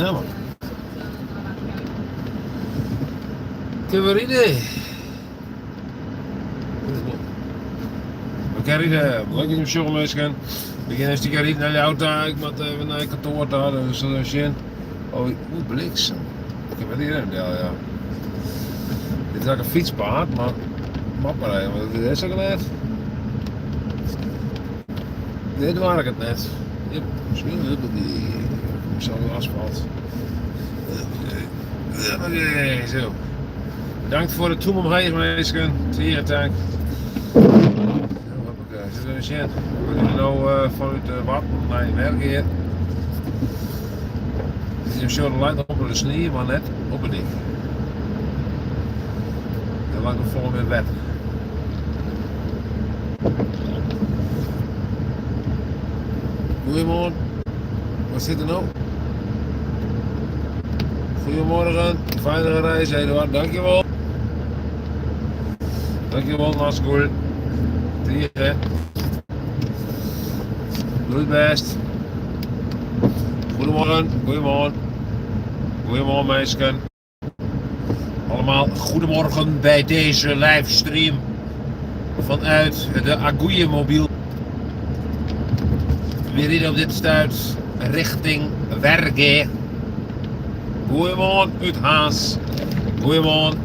Nou man. Kinne we ride? We kinne ride. Leuk dat jim sjogge minsken. We gean in stikje riden nei Ljouwert ta. Ik moat even nei kantoar ta, dus we sille even sjen. Oh, oeh, bliksem. Ik kin wer hjir even del, ja. Dit is ek in fytspaad, mar moat mar even, want dit is ek net. Dit doar ik it net. Jep, huppakee. Kom zo asfalt. Huppakee, zo. Bedankt voor de toem omheech minsken. Tige tank. Hoppakee, zitten we even sjen. We rinne no uh, fanút de Warten nei Wergea. Je sjogge der leit op de snie, mar net op 'e dyk. Der leit noch folle mear wetter. Goeiemoarn. Wat sit der no? Goedemorgen. Fijne reis, Eduard. Dankjewel. Dankjewel, Nazgul. Tige. Doe het best. Goedemorgen. Goedemorgen. Goedemorgen, minsken. Allemaal goedemorgen bij deze livestream vanuit de Agouye Mobiel. We rijden op dit stuit richting Wergea. Goeiemoarn út Harns. Goeiemoarn.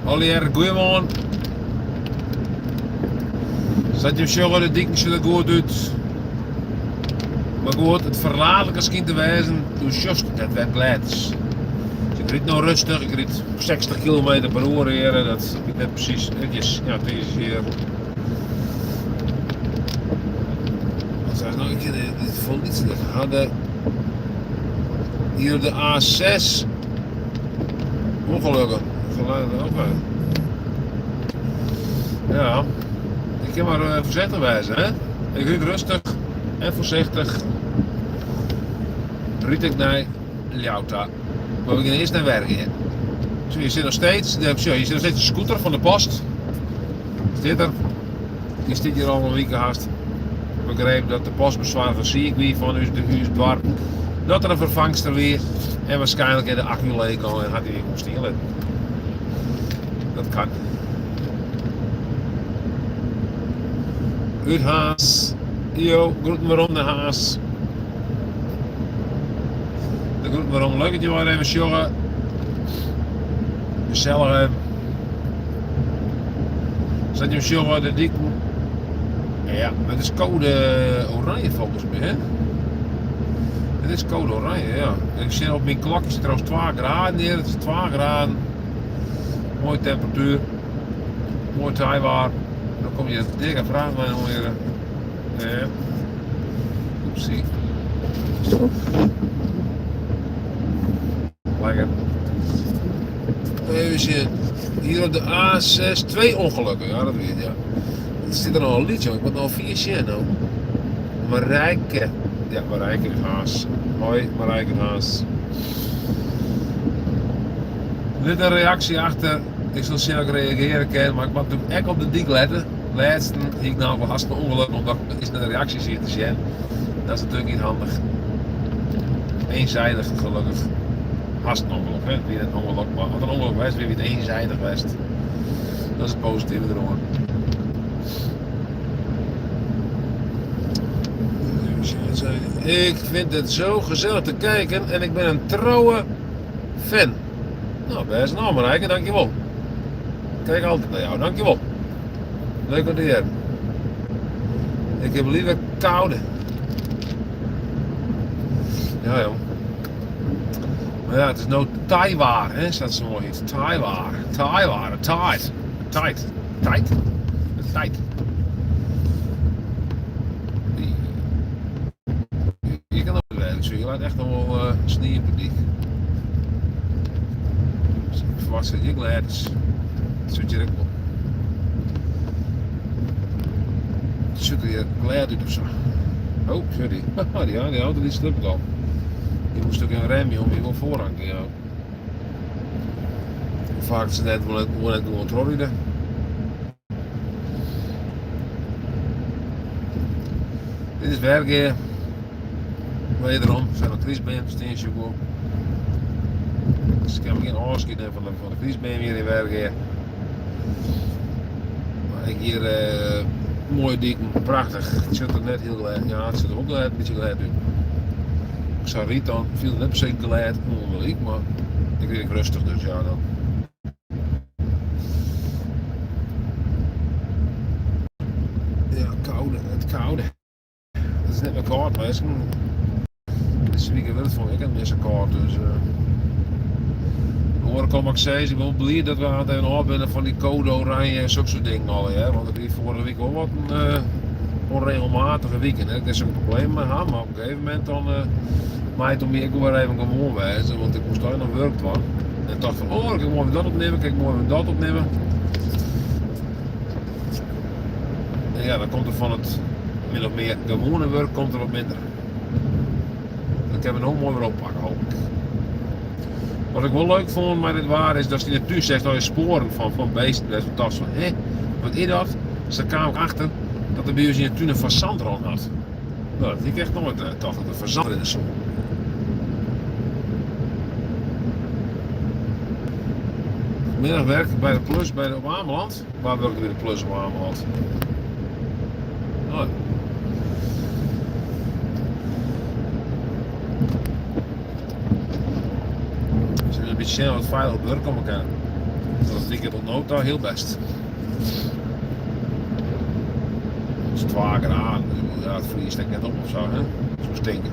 Allegear goeiemoarn. Sa't jim sjogge, de diken sjogge der goed út. Mar goed, it ferlaadlike skynt te wêzen, do sjochst net wêr't glêd is. Dus ik ryd no rêstich, ik ryd 60 kilometer per oere hjir, dat ik net presys, it is, ja, it is hjir. Wat zei nou, ik kin dit vol niet hadden hier de A6 ongelukken. Oké. Ja, ik kin mar eh, voorzichtig wêze, hè? Ik ryd rêstich en foarsichtich. Ryd ik nei Ljouwert ta. Mar we gean earst nei Wergea. Zo, hier zit nog steeds, de, zo, hier zit nog steeds de scooter van de post. Stiet er. Die stiet hjir al in wike hast. Ik begreep dat de postbesoarger siik wie fan ús, de ús doarp. Dat der in ferfangster wie. En waarskynlik is de akku leech gien en hat hy him stean litten. Dat kan. Út Harns. Jo, groeten werom nei Harns. De groeten werom. Leuk dat je maar even sjogge. Gesellich even. Sa't je sjogge de diken. Ja, het is code oranje volgens mij, hè? Het is code oranje, ja. Ik zie op mijn klokje zit trouwens 2 graden hier. Het is 2 graden. Mooie temperatuur. Mooi teiwaar. Dan kom je dikke vraag bij alweer. Ja. Oepsie. Lekker. Even zien. Hier op de A6 twee ongelukken. Ja, dat weet ik, ja. Er zit er nog een liedje, ik moet nog vier zien nou. Marijke. Ja, Marijke Haas. Hoi, Marijke Haas. Lit in reaksje achter. Ik sil sjen oft ik reagearje kin, mar ik moat natuerlik ek op de dyk lette. Lêsten hie ik namelijk wol hast in ûngelok omdat ik is nei de reaksjes siet te sjen. Dat is natuerlik niet handich. Eenzijdig gelukkig. Hast in ûngelok, hè? It wie net in ûngelok, mar as it in ûngelok west wie, wie it eenzijdig west. Dat is it positive deroan. Ik vind het zo gezellig te kijken en ik ben een trouwe fan. Nou, bêst nou Marijke, dankjewol. Ik kijk altijd naar jou, dankjewol. Leuk om te hearen. Ik heb liever koude. Ja, joh. Maar ja, het is nou teiwaar, hè, staat zo mooi. Teiwaar, teiwaar, tijd. Tijd, tijd, tijd. Je kan ook werken, zo. Je laat echt nog wel uh, snie op de dyk. Dus ik verwacht dat je glêd is. Dat zit hier ook wel. Het ziet er hier glêd út of zo. Oh, sorry. die, die auto die slipt al. Die moest ook een remje om je wel voorrang te houden. Vaak is het net wel net gewoon trolley. Dit is Wergea. Wederom, se hawwe in krystbeam stean sjoch ik wol. Se kinne gjin ôfskied nimme fan de, fan de krystbeam hjir yn Wergea. Mar ek hjir eh, moaie diken, prachtich. It sjocht der net hiel glêd, ja it sjocht der wol glêd, in bytsje glêd út. Ik sa ryd dan, fielt it net per se glêd oan mar ik ryd ek rêstich, dus ja dan. Ja, koude, it koude. It is net mear kâld, minsken. Dizze wike wurdt it fûn ik net mear sa kâld, dus. Uh, de oare kant moat ik sizze, ik bin wol bliid dat we aan het even ôf binne fan dy code oranje en sokke soart dingen allegear. Want it wie foarige wike wol wat in uh, onregelmatige wike. Net dat ik dêr so'n probleem mei ha, mar op in gegeven momint dan uh, mei it om my ek wol wer even gewoan wêze, want ik moast noch wurk dwaan. En tocht fan, oh, ik kan moai dat opnimme, ik kan moai dat opnimme. En ja, dan komt er fan it min of mear gewoane wurk komt er wat minder. Dat kinne we no moai wer oppakke, hoop ik. Wat ik wol leuk fûn mei dit waar is dat yn de tún seachst al je spoaren fan beesten. Dat ik tocht fan, hé, wat is dat? Dus daar kaam ik achter dat er by ús yn de tún in fazant rûn hat. No, dat hie ik echt noait tocht dat der fazant rinne soe. Vanmiddag werk ik by de Plus by de, op Ameland. Waar wurket by de Plus op Ameland? Oh. Dus in bytsje sjen wat feilich op wurk komme kin. Dat liket oant no ta hiel bêst. Het is 2 graden, dus ja, it friest ek net op of sa, hè? Soe stinke.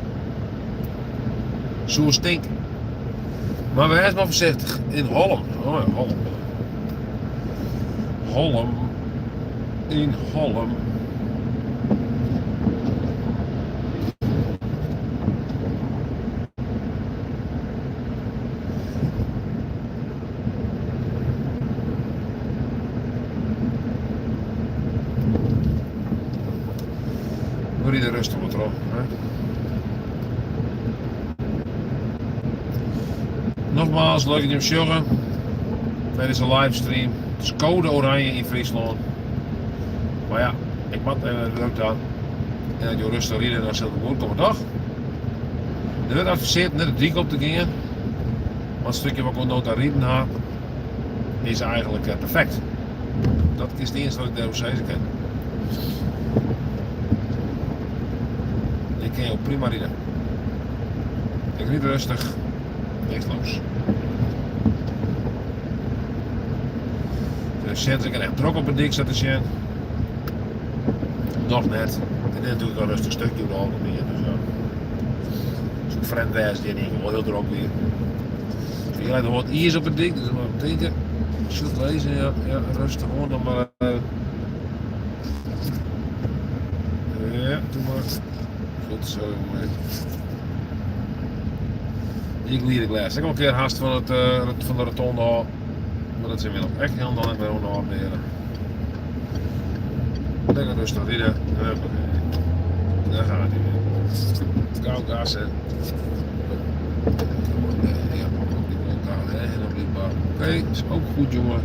Soe stinke. Mar wês mar foarsichtich. Yn Hollum. Oh ja, Hollum. Hollum. Yn Hollum. We ride rêstich wat troch. Hè? Nogmaals, leuk dat jim sjogge. Dit is in livestream. It is code oranje yn Fryslân. Mar ja, ik moat even wurk dwaan. En as jo rêstich ride, dan sil it goed komme, toch? Der wurdt advisearre net de dyk op te gean. Want it stikje wat ik no ta riden ha, is eigentlik eh, perfekt. Dat is it iennichste wat ik dêroer sizze kin. Ik kin jo prima ride. Ik ryd rêstich, niks los. Dus sjen ik echt drok op de dyk sit te sjen. Noch net. Dit is natuerlik in rêstich stikje oer it algemien. Dus ja. Soe frjemd wêze dy in wol hiel drok wie. Hjir leit noch wat iis op de dyk, dus mar tinke. Sjoch lizzen, ja, ja, rêstich oan dan mar. Ja, doe mar. Goed zo, jongen. Ik liet ik lêst. Ik al in kear hast fan, it, fan de rotonde ôf. Mar dat is ynmiddels ek hielendal net mear oan de orde. Lekker rêstich ride. Dêr gaat hij weer. Gau gasse. Ja, Oké, is ook goed jongen.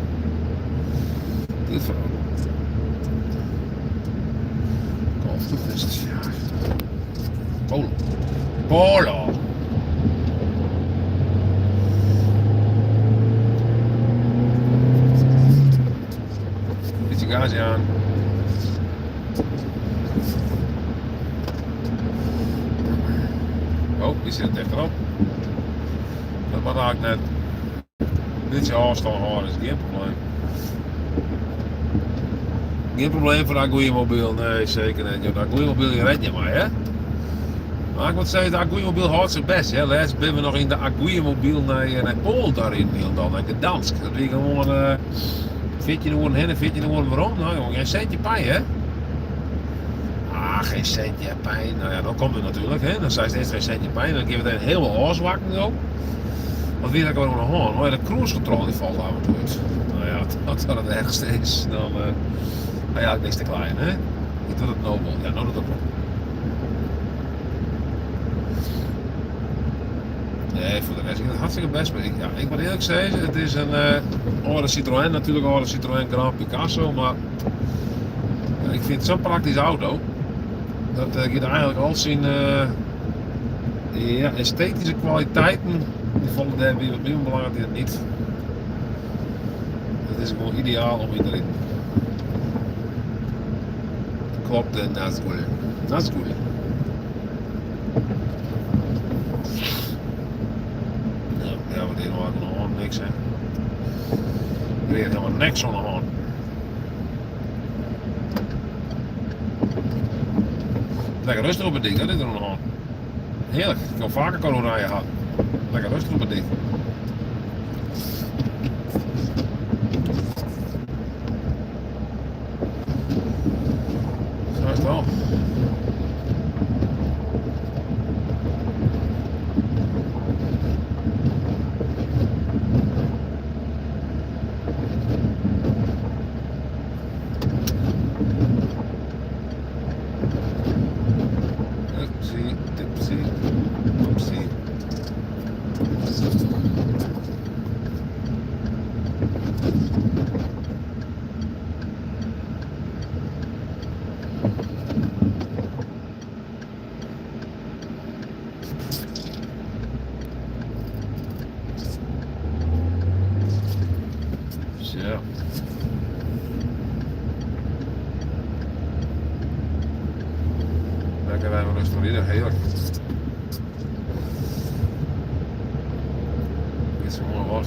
Dit voor Golf is het, ja. Polo. Polo. Bytsje gas jaan. Oh, dy sit efterop. Dat moat eigentlik net. Bytsje ôfstân hâlde is gjin probleem. Gjin probleem foar de Agoeiemobyl, nee seker net. De Agoeiemobyl dy red je mei, hè? Mar ik moat sizze, de Agoeiemobyl hâldt sich bêst. Hè? Lêst binne we noch yn de Agoeiemobyl nei, nei Poalen ta riden, hielendal nei Gdansk. Dat wie gewoan uh, 14 oeren hinne, 14 oeren werom. Nou jongen, geen centje pijn, hè? Ah, geen centje pijn. Nou ja, dan komt het natuurlijk, hè? Dan seist earst geen centje pijn, dan gean we het even hielendal ôfswakken zo. Wat wie der oan de hân? Oh ja, de cruise control die falt af en toe út. Nou ja, as dat it erchste is, dan uh, nou ja, niks te kleien, hè? Ik doe it no wol. Ja, no docht it wol. Nee, foar de rest giet it hartstikke bêst. Mar ik, ja, ik moat earlik sizze, it is in uh, âlde Citroën, natuerlik âlde Citroën Grand Picasso, mar ik fyn it sa'n praktyske auto. Dat uh, giet eigentlik al syn uh, Ja, esthetische kwaliteiten, die falle dêrby wat my oanbelanget net niet. It is gewoan ideaal om yn te riden. Klopt de Nazgul. Nazgul. Nou, ja, wat is er oan de hân? Niks, hè? Er is helemaal niks oan de hân. Lekker rêstich op 'e dyk, dat is der oan de hân. Hearlik, ik al faker kan oranje ha. Lekker rêstich op 'e dyk. Zo is het wel. Oepsie, tipsie, oepsie. Zo. Lekker even rustig rijden, heerlijk. Dit is mooi was.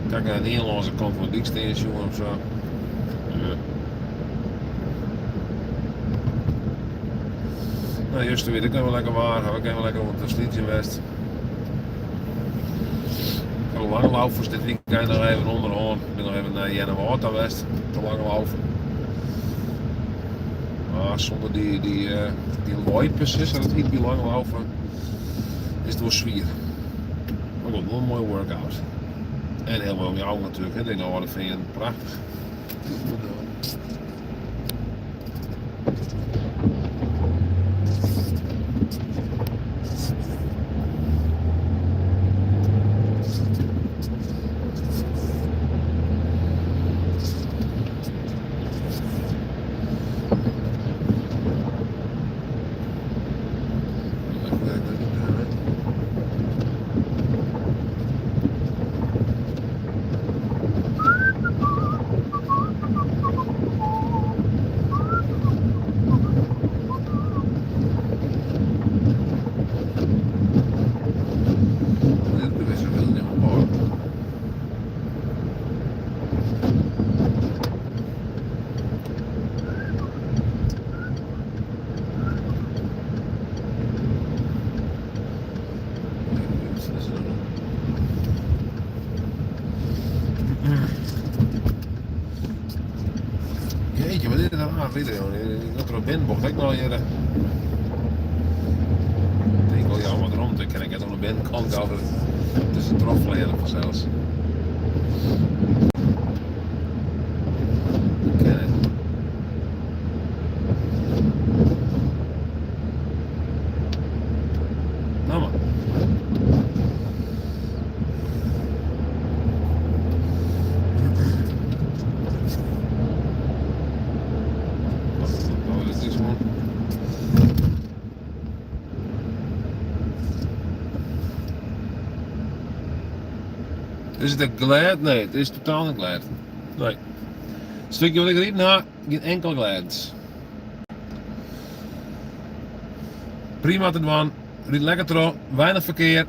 Kijk naar de Nederlandse kant van de dyk stean of zo. Ja. Nou, juster wie it ek lekker waar, ha ik even lekker op de slydzjen west. De langlaufers dit weekend noch even ûnderhân. Ik bin noch even nei Earnewâld ta west, te langlaufen. Mar sûnder dy, dy, uh, dy loipes, sa't it hjit by langlaufen, is it wol swier. Mar goed, wol in moaie workout. En hiel moai omjouwing natuerlik, hè. De Alde Feanen, prachtich. Jeetje, wat is dit raar riden, jongen. Ik got der binnenbocht ek noch hjir. Ik tink al, ja, wat rûmte kin ik net oan de binnenkant gau tusken fleane fansels. Dat kin net. Nou mar. Oh, dit is gewoon. Is it glêd? Nee, it is totaal net glêd. Nee. It stikje wat ik riden ha, gjin inkeld glêd. Prima te dwaan. Ryd lekker troch. Weinich ferkear.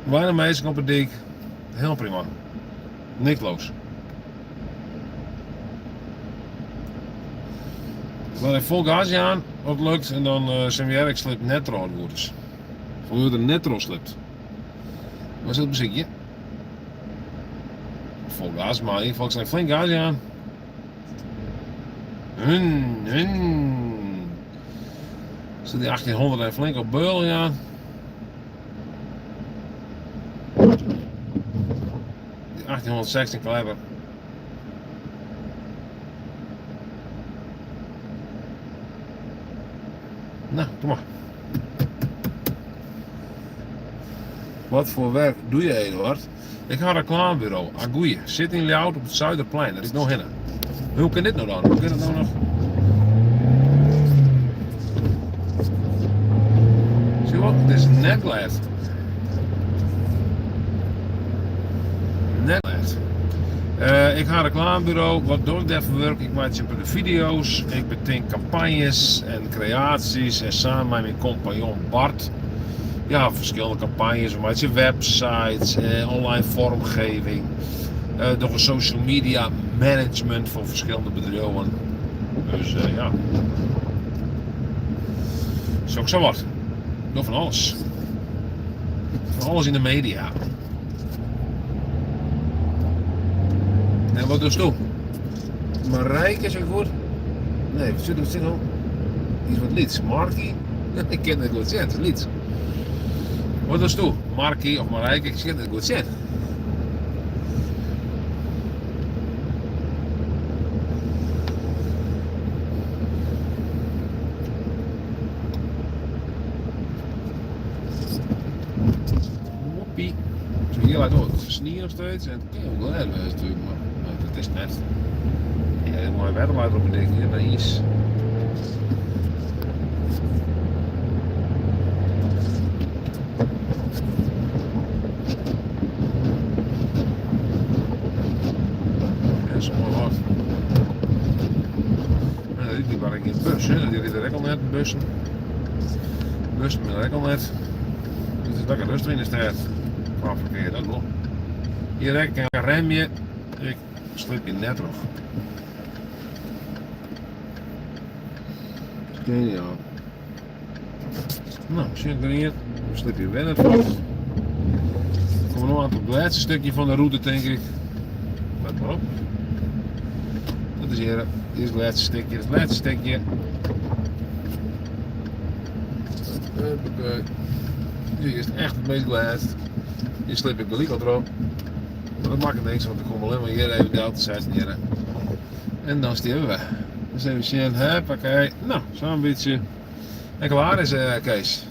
Weinich minsken op 'e dyk. Hiel prima. Niks los. Laat even fol gas jaan, as it lukt. En dan uh, sjen we ik slip net troch it goed is. Of er net troch slipt. Wat is it besykje? Fol gas, mar yn ieder gefal ik flink gas jaan. Hun, hun. Sit dy 1800 even flink op beul jaan. Die 1816 Klepper. Nou, kom maar. Wat voor werk doe je, Eduard? Ik ha in reklameburo, Agoeie. Sit yn Ljouwert op it Zuiderplein, dêr ik no hinne. Hoe kin dit no dan? Hoe kin it no noch? Oh, it is net glêd. Net glêd. Eh, ik ha in reklameburo. Wat doch ik dêr foar wurk? Ik meitsje in protte fideo's, ik betink kampanjes en kreaasjes en samen mei myn kompanjon Bart. Ja, ferskillende kampanjes. We meitsje websites, eh, online vormgeving, eh, dogge social media management foar ferskillende bedriuwen. Dus eh, ja. Soksawat. Doch fan alles. Fan alles yn de media. En wat dochsto? Marijke, is het goed? Nee, wat zit er zit al? Die is wat lyts. Markie? Ik kin it goed sjen, it is lyts. Wat dochsto? Markie of Marijke, ik kin it goed sjen. Woppie. Zo hier lijkt het snie nog steeds en het kan wel glêd wêze natuerlik, mar, mar dat is net. Ja, dit moaie wetter leit op de dyk, hier mar iis. Ja, dat is moai wat. Ja, die waren geen bus, hè? Die riden er ook al net, bussen. Bussen binne der ek al net. Het is lekker rustig in de stêd. Qua ferkear, dat wol. Hjir ek in remje. Ik slip je net troch. Geniaal. Nou, sjen grien. Slip je wer net troch. Komme no oan it lêste stikje fan de rûte, tink ik. Let mar op. Dat is hjir. Dit is it lêste stikje. It lêste stikje. Huppakee. Dit is echt it meast glêd. Hjir slip ik gelyk al troch. Mar dat makket niks, want we komme allinne mar hjir even del te setten hjir. En dan steane we. Dus even sjen. Huppakee. Nou, sa'n bytsje. En klaar is eh, Kees.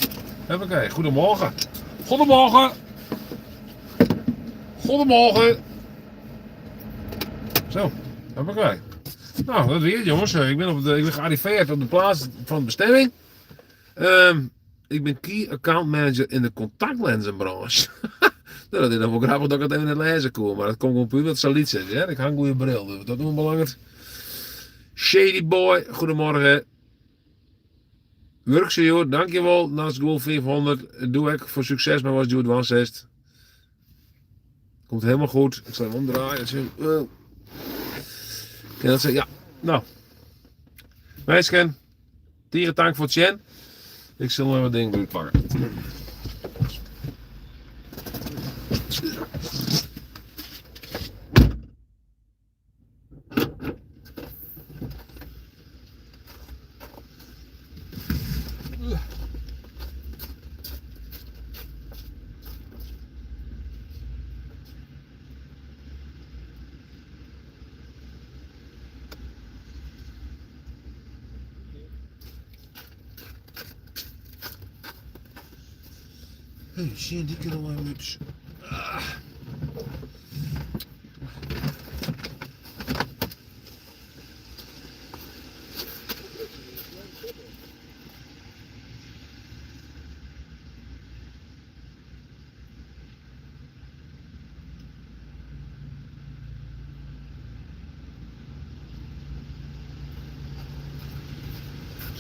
Huppakee. Goedemorgen. Goedemorgen. Goedemorgen. Zo, hoppakee. Nou, dat wie it jongens. Ik bin, op de, ik bin gearrivearre op de plaats fan bestemming. Ik bin Key Account Manager yn de kontaktlinzenbranche. Nou, dat is dan wol grappich dat ik it even net lêze koe, mar dat komt gewoan puer omdat it sa lyts is. Hè? Ik ha in goede bril, dus dat oanbelanget. Shady Boy, goedemorgen. Wurk se hjoed, dankjewol. Nazgul 500, doe ek foar sukses mei watst hjoed dwaan silst. Komt helemaal goed. Ik zal even omdraaien. Kin dat ja. Nou. Minsken, tige tank foar it sjen. Ik sil noch wat dingen útpakke. Hey, sjen, dy kin al even út. Ah.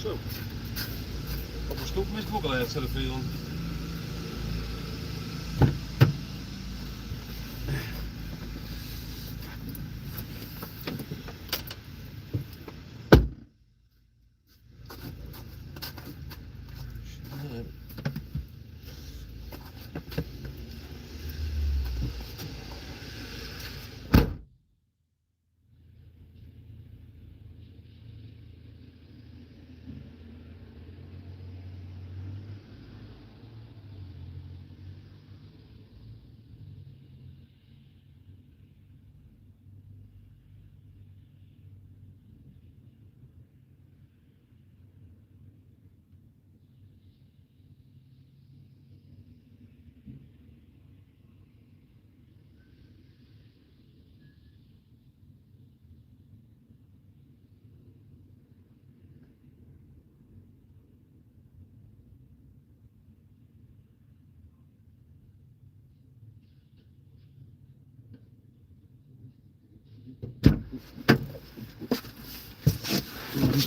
Zo. Op de stoep mist wol glêd, sa de fielen.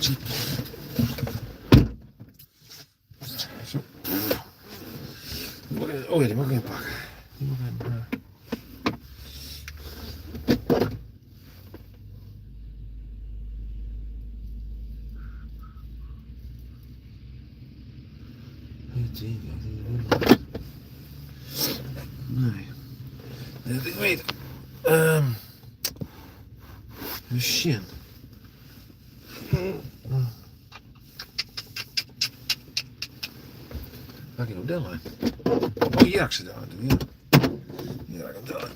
Zo. Oh ja, die moet ik inpakken. Die moet ik even, Nee. Ik weet. Um, shit. Waar ik nou del Oh, hier had ik ze daar. Ja. Hier had ik hem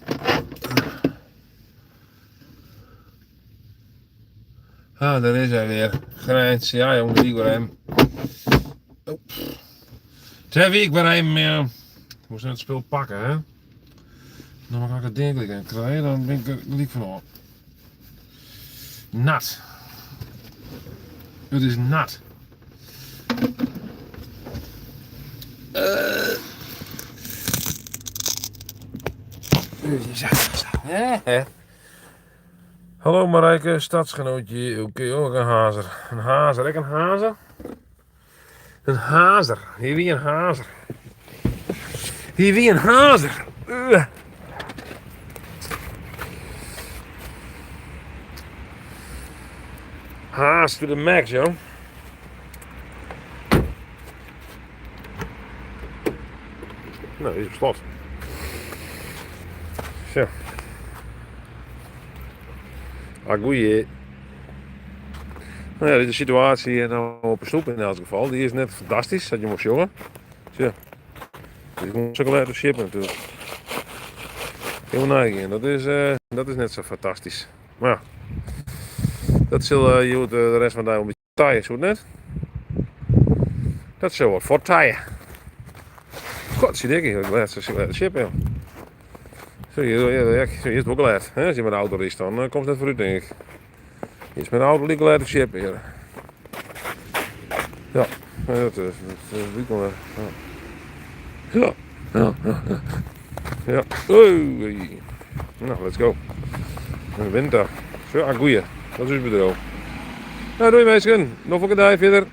Ah, daar is hij weer. Grijns. Ja, jongen, die weer hem. Oh. Twee ik ben hem. Ja. Ik moest net het spul pakken, hè. Dan ga ik het ding gaan krijgen, dan ben ik er lief van op. Nat. Het is nat. Hallo Marijke, stadsgenootje. Oké, ook een hazer. Een hazer, ik een hazer? Een hazer. Hier wie een hazer. Hier wie een hazer. Haas to the max, joh. Nou, die is op slot. Zo. Agoeie. Nou ja, dit is de situatie nou op de stoep in elk geval. Die is net fantastisch, dat je moest jongen. Zo. Die komt zo uit de ship natuurlijk. Helemaal neigen. Dat is, dat is net zo fantastisch. Maar ja, dat zal je de rest van de dag een beetje taaien, zo net. Dat zal wat voor taaien. God, zie ik hier, ik de chip in. Zo, hier, hier, hier is het ook al Als je met de auto is, dan komt het net vooruit, denk ik. Hier is met de auto liep de chip hier. Ja, dat is dat wel. Ja. Ja, ja, ja. Ja. Oei. Nou, let's go. De winter. Zo, ah, goeie. Dat is het bedrijf. Nou, doei mensen. Nog een dag verder.